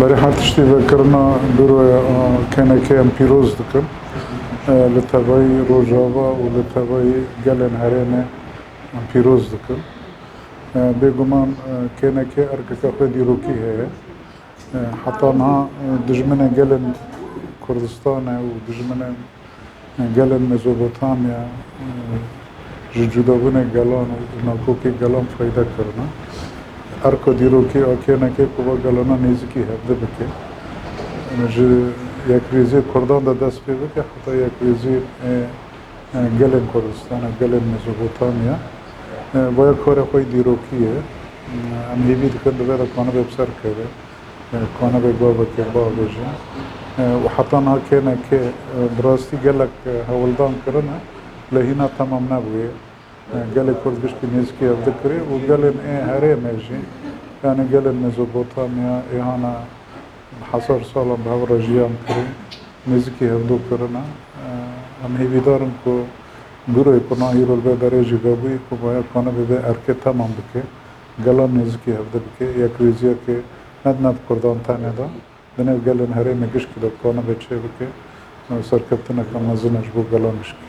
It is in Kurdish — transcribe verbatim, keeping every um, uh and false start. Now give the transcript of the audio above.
Berê her tiştî vekirina Buroya K N K em pîroz dikim. E, li tevayî Rojava û li tevayî gelên herêmê em pîroz dikim. E, bêguman, e, K N K erkeke xwe dîrokî heye. E, heta niha, e, dijminê gelên Kurdistanê û dijminên gelên Mezopotamya, e, ji cudabûnê gelan û nakokê gelan fayde kirine. Erka dîrokî a K N K ku va gelana nêzîkî hevdî bike. Ji yekrêziyê Kurdan de dest pê bike, heta yekrêziyê, e, e, gelên Kurdistanê, gelên Mezopotamya. E, vaya karê xwe yê dîrokî ye. E, em hêvî dikin di vê de kanibe bi ser keve. E, kanibe gavekê biavêjin. E, û heta niha K N K, e, bi rastî gelek, e, hewldan kirine, lê hîna temam nebûye. E, gelê Kurd giştî nêzîkî hevdî kirê û gelên ê herêmê jî, yanî gelên Mezopotamya, ê hana hezar salan bi hev re jiyan kirê, nêzîkî hevdû kirine. E, em hêvîdar in ku Buroyê ku niha îro li vê derê jî vebûyî, ku vaya kanibe vê erkê temam bike, gelan nêzîkî hevdî bike, yekrêziyekê ne di nav Kurdan tenê de, di nav gelên herêmê gişkî de kanibe çêbike, serkeftineke mezin e ji bo gelan gişkî.